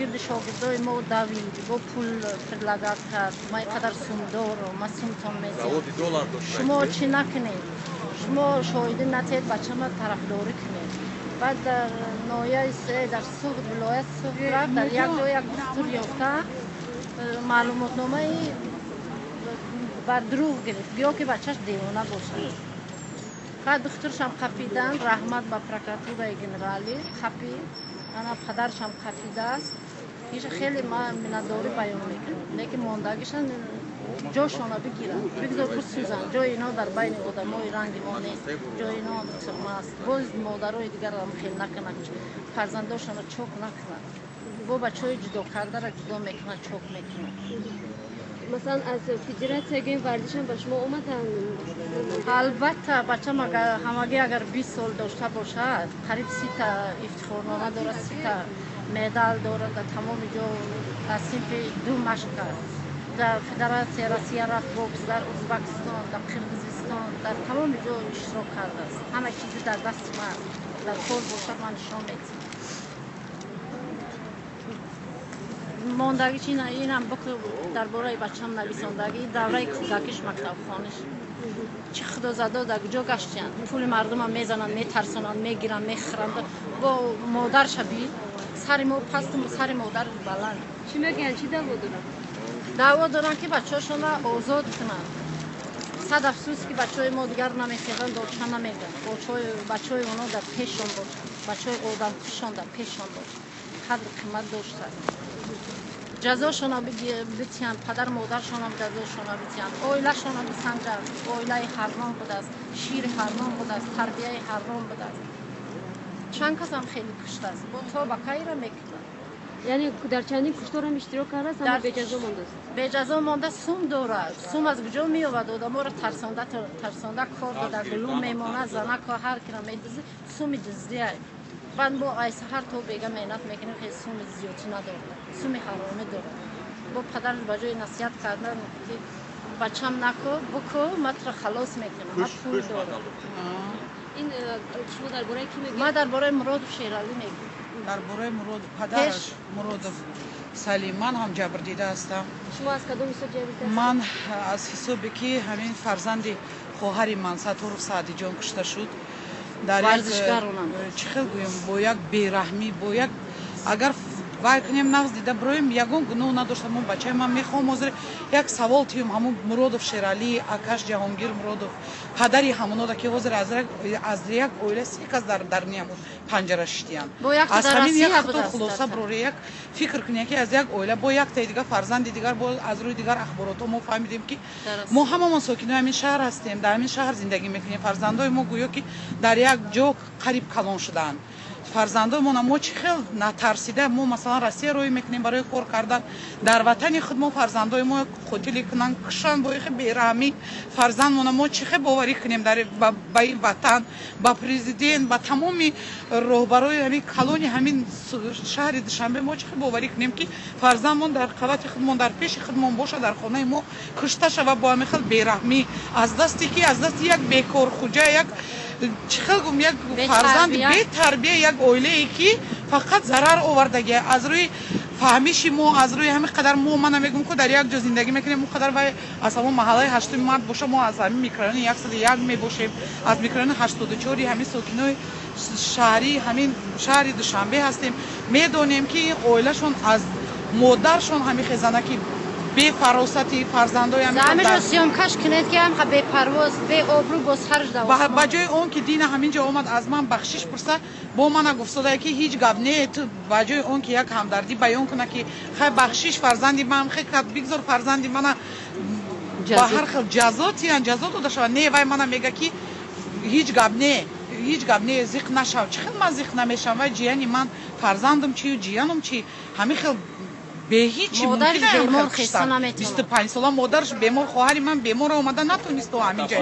Гирди шогирдои мо давид, бо пул предлагать кард. Ма ин қадар сум дорам, ма сумтон медиҳам, шумо чӣ накунед, шумо шоҳидӣ натиҳед, бачама тарафдорӣ кунед. Баъд дар ноҳияи дар Суғд, вилоят Суғд рафт, дар як ҷо як духтур ёфта, маълумотномаи бар дурӯғ гирифт, гӯё ки бачаш девона бошад. Баъд духтуршам қапидан, раҳмат ба прокуратураи генералӣ, қапид. Ана падаршам қапидааст. Иша хеле ман миннатдорӣ баён мекунам, лекин мондагиша ҷошона бигиранд, бигзор бисӯзанд. Ҷои ино дар байни одамои ранги мо нест, ҷои ино тюрьма аст. Боз модарои дигарам хел накунанд, фарзандошонро чок накунанд. Бо бачаҳои ҷудо кардара ҷудо мекунанд, чок мекунанд. Масалан, аз федератсия гӯем варзишам ба шумо омаданд? Албатта, бачам агар ҳамагӣ агар 20 сол дошта бошад, қариб 30-та ифтихорнома дорад, 30-та медал дорад. Дар тамоми ҷо аз синфи ду машқ кард. Дар Федератсия Россия рафт бокс, дар Узбекистон, дар Қирғизистон, дар тамоми ҷо иштирок кардааст. Ҳама чизи дар дасти ман, дар кор бошад, ман нишон медиҳам. Мондагӣ чи, инам дар бораи бачам нависондагӣ, давраи кӯдакиш, мактабхониш. Чӣ худозадо дар куҷо гаштиянд? Пули мардумам мезананд, метарсонанд, мегиранд, мехӯранд. Бо модарша би сари мо пасту сари модар баланд. Чӣ мегӯянд, чӣ даъво доранд? Даъво доранд, ки бачаҳошонро озод кунанд. Сад афсӯс, ки бачаҳои мо дигар намехезанд, додша намегӯянд. Бачаҳои оно дар пешшон бошанд, бачаҳои одамкушон дар пешшон бошанд. Қадр қимат доштааст. Ҷазошонро битиҳанд, падар модаршонам ҷазошонро битиҳанд, оилашонро бисанҷанд. Оилаи ҳарром будааст, шири ҳарром будааст, тарбияи ҳарром будааст. Чанд касам хеле куштааст, бо то ба кайра мекунад? Яъне дар чандин кушторам иштирок кардааст, аммо беҷазо мондааст. Беҷазо монда. Сум дорад, сум аз куҷо меёбад? Одаморо тарсонда тарсонда кор дода, гулум мемонад, занако ҳар кира медузӣ, суми дуздия. Баъд мо ай саҳар то бега меҳнат мекунем, хеле суми зиёдӣ надорад, суми ҳаромӣ дорад. Бо падараш ба ҷои насиҳат кардан, ки бачам нако буко, ма туро халос мекунам, ма пул дорам. Ин шумо дар бораи кӣ мегӯед? Ма дар бораи Муродов Шералӣ мегӯям. Дар бораи Муродов, падараш Муродов Салим. Ман ҳам ҷабрдида ҳастам. Шумо аз кадом ҳисоб ҷабрдида? Ман аз ҳисобе, ки ҳамин фарзанди хоҳари ман Сатторов Саъдиҷон кушта шуд. Дар чӣ хел гӯем, бо як бераҳмӣ, бо як, агар вай кунем, нағз дида бироем, ягон гуноҳ надошта мо бачаи ман. Мехоҳам ҳозир як савол тиём ҳамун Муродов Шералӣ, акаш Ҷаҳонгир Муродов, падари ҳамонода, ки ҳозир аз як оила се кас дар даруни ҳамун панҷара шиштиянд. Аз ҳамин як хато хулоса бироре, як фикр кунем, ки аз як оила бо яктаи дигар фарзанди дигар, бо аз рӯи дигар ахборотҳо мо фаҳмидем, ки мо ҳамамон сокинои ҳамин шаҳр ҳастем, дар ҳамин шаҳр зиндагӣ мекунем. Фарзандои мо гӯё ки дар як ҷо қариб калон шудаанд. Фарзандои мо чӣ хел натарсида, мо масалан Россия роҳӣ мекунем барои кор кардан, дар ватани худ мо фарзандои мо қотилӣ кунанд, кушанд бо ихе бераҳмӣ фарзандмона, мо чӣ хел боварӣ кунем ба ин ватан, ба президент, ба тамоми роҳбарои ҳамин калони ҳамин шаҳри Душанбе? Мо чӣ хел боварӣ кунем, ки фарзандмон дар қавати худмон, дар пеши худмон бошад, дар хонаи мо кушта шавад бо ҳамин хел бераҳмӣ, аз дасти ки, аз дасти як бекорхуҷа, як, чӣ хел гум, як фарзанди бетарбия, як оилае, ки фақат зарар овардагия? Аз рӯи фаҳмиши мо, аз рӯи ҳамин қадар мо, мана мегӯм, ку дар як ҷо зиндагӣ мекунем, он қадар вай аз ҳамон маҳаллаи ҳаштуми март боша, мо аз ҳамин микрорайони 101 мебошем, аз микрорайони 84-и ҳамин сокинои шаҳрии ҳамин шаҳри Душанбе ҳастем. Медонем, ки ин оилашон аз модаршон ҳамин хезана, ки бефаросати фарзандои. Ҳаминро съёмкаш кунед, ки ҳам бепарвоз, беобрӯ бо сарш. Ба ҷои он ки дина ҳамин ҷо омад, аз ман бахшиш пурса, бо мана гуфтодае, ки ҳеҷ гап не. Ту ба ҷои он ки як ҳамдардӣ баён куна, ки хай, бахшиш, фарзанди ман хе, бигзор фарзанди мана ба ҳар хел ҷазо тиян, ҷазо дода шавад, не, вай мана мега, ки ҳеҷ гап не, ҳеҷ гап не, зиқ нашав. Чӣ хел ман зиқ намешавам? Вай ҷияни ман, фарзандам чию ҷиянам чи? Ҳамин хел беҳичи. 25 сола модараш бемор, хоҳари ман бемор, омада натонист ҳамин ҷо.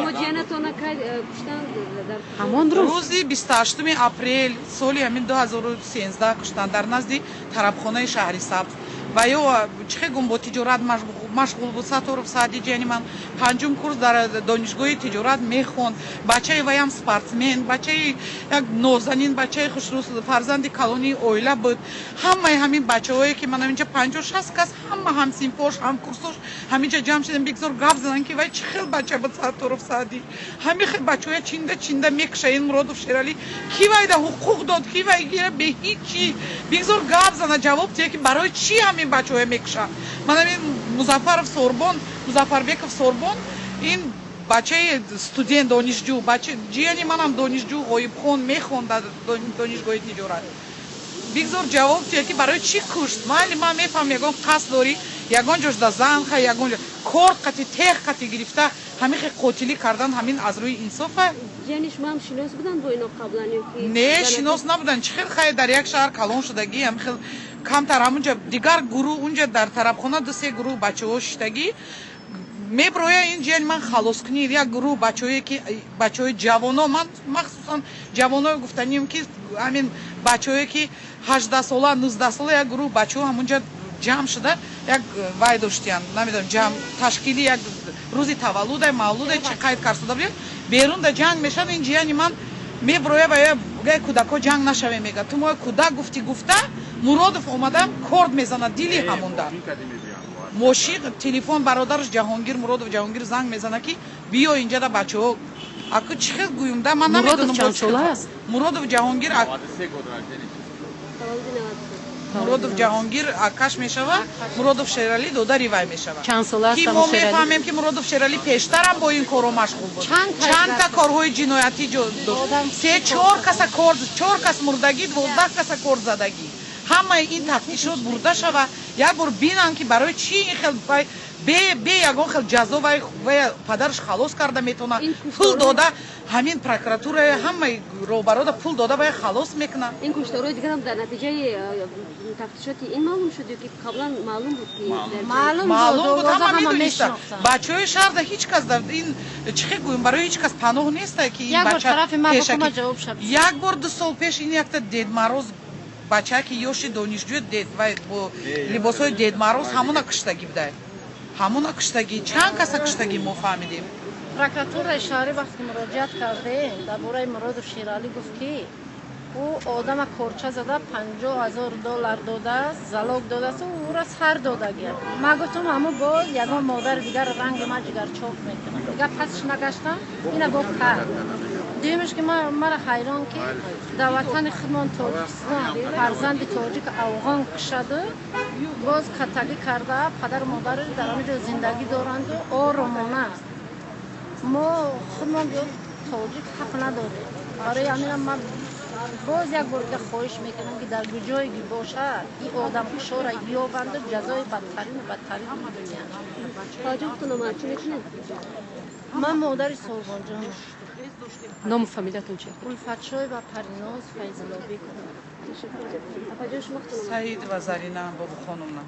Ҳамон рӯз. Рӯзи 28-уми апрел соли ҳамин 2013 куштанд дар назди тарабхонаи шаҳри Сабз. Ва ё чӣ хел гум бо тиҷорат машғул буд. Сатторов Саъди ҷияни ман панҷум курс дар донишгоҳи тиҷорат мехонд. Бачаи ваям спортсмен, бачаи як нозанин, бачаи хушрӯз, фарзанди калонии оила буд. Ҳамаи ҳамин бачаҳое ки ман инҷа 50-60 кас, ҳама ҳамсинфош, ҳамкурсош ҳаминҷа ҷамъ шудем, бигзор гап зананд, ки вай чӣ хел бача буд. Сатторов Саъди ҳамин хел бачаҳоя чинда чинда мекуша. Ин Муродов Шералӣ ки вайда ҳуқуқ дод, ки вай гира бе ҳеҷ чӣ? Бигзор гап зана, ҷавоб тия, ки барои чӣ ҳамин бачаҳоя мекушанд. Ман ҳамин Музаффаров Сорбон, Музаффарбеков Сорбон, ин бачаи студент, донишҷӯ, бача ҷияни манам донишҷӯ, ғоибхон мехонд дар донишгоҳи тиҷорат. Бигзор ҷавоб тия, ки барои чӣ кушт. Майли, ман мефаҳмам, ягон қасд дорӣ, ягон ҷош да зан ха, ягон ҷо кор қати, тех қати гирифта ҳамин хел қотилӣ кардан, ҳамин аз рӯи инсофа? Ҷияни шумо ҳам шинос буданд бо ино қаблан ё ки? Не, шинос набуданд. Чӣ хел хай дар як шаҳр калон шудагӣ, ҳамин хел камтар ҳамунҷа дигар гурӯҳ, унҷа дар тарабхона ду се гурӯҳ бачаҳо шиштагӣ меброя. Ин ҷияни ман халоскунӣ як гурӯҳ бачаҳое ки бачаҳои ҷавоно, ман махсусан ҷавоное гуфтанем, ки ҳамин бачаҳое ки 18-сола, 19-сола, як гурӯҳ бачаҳо ҳамунҷа ҷамъ шуда як вай доштиянд, намедонам, ҷамъ ташкили як рӯзи таваллудай, мавлудай, чӣ қайд карсуда будем. Берун да ҷанг мешавад, ин ҷияни ман меброя ва гай кӯдакҳо ҷанг нашавем мега. Ту моя кӯдак гуфтӣ, гуфта Муродов омада корд мезанад дили ҳамонда. Мошин, телефон, бародараш Ҷаҳонгир, Муродов Ҷаҳонгир занг мезана, ки биё инҷа да бачаҳо. Аку чӣ хел гӯюм да, ман Муродов намедонам. Чанд сола аст? Муродов Ҷаҳонгир Таваллуди 93. Муродов Ҷаҳонгир акаш мешавад, Муродов Шералӣ додари вай мешавад. Чанд сола аст Ки ҳамон мо Шералӣ? мефаҳмем, ки Муродов Шералӣ пештарам бо ин корҳо машғул буд. Чанд та Чандта корҳои ҷиноятӣ дошт. Одам Се чор каса кор, чор кас мурдагӣ, 12 каса кор задагӣ. Ҳамаи ин тафтишот бурда шава, як бор бинанд, ки барои чӣ ин хел вай бе ягон хел ҷазо вай падараш халос карда метавонад. Ин Пул дода ҳамин прокуратура, ҳамаи роҳбарода пул дода вай халос мекунад. Ин кушторои дигарам дар натиҷаи тафтишоти ин маълум шуд ё ки қаблан маълум буд, ки Маълум. Маълум буд, ҳама ҳама медониста. мешинохтанд. Бачаҳои шаҳрда ҳеҷ кас дар ин чӣ хел гӯем, барои ҳеҷ кас паноҳ неста, ки ин Як бор бача тарафи ман пешакӣ. бикума, ҷавоб шаб. Як бор 2 сол пеш ин якта Дед Мороз, бачаки ёши донишҷӯ, дед вай бо либосҳои Дед Мороз, ҳамона куштагӣ будай, ҳамона куштагӣ, чанд каса куштагӣ мо фаҳмидем. Прокуратураи шаҳрӣ вақте ки муроҷиат кардем дар бораи Муродов Шералӣ, гуфт, ки ӯ одама корча зада, 50 000 доллар додааст, залог додааст, ӯро сар додагия. Ман гуфтам, ҳамо боз ягон модари дигар ранги ман ҷигарчок мекунад. Дигар пасш нагаштам. Ина бо кард. Дуюмаш, ки мара ҳайрон, ки дар ватани худмон Тоҷикистон фарзанди тоҷик афғон кушаду боз катагӣ карда, падару модараш дар ҳамин ҷо зиндагӣ доранду оромона. Мо худмон ё тоҷик ҳақ надорем. Барои ҳаминам ман боз як бор дига хоҳиш мекунам, ки дар куҷое ки бошад, ин одамкушора ёбанду ҷазои бадтарину бадтарин бидиҳанд. Таваҷҷӯҳ худтон омад, чӣ мекунед? Ман модари Солбонҷон. Ному фамилиятон чи? Улфатшоева Париноз Файзуллобекова. Ташаккур. Апаҷон, шумо худтон омад? Саид ва Зарина Бобухоновна.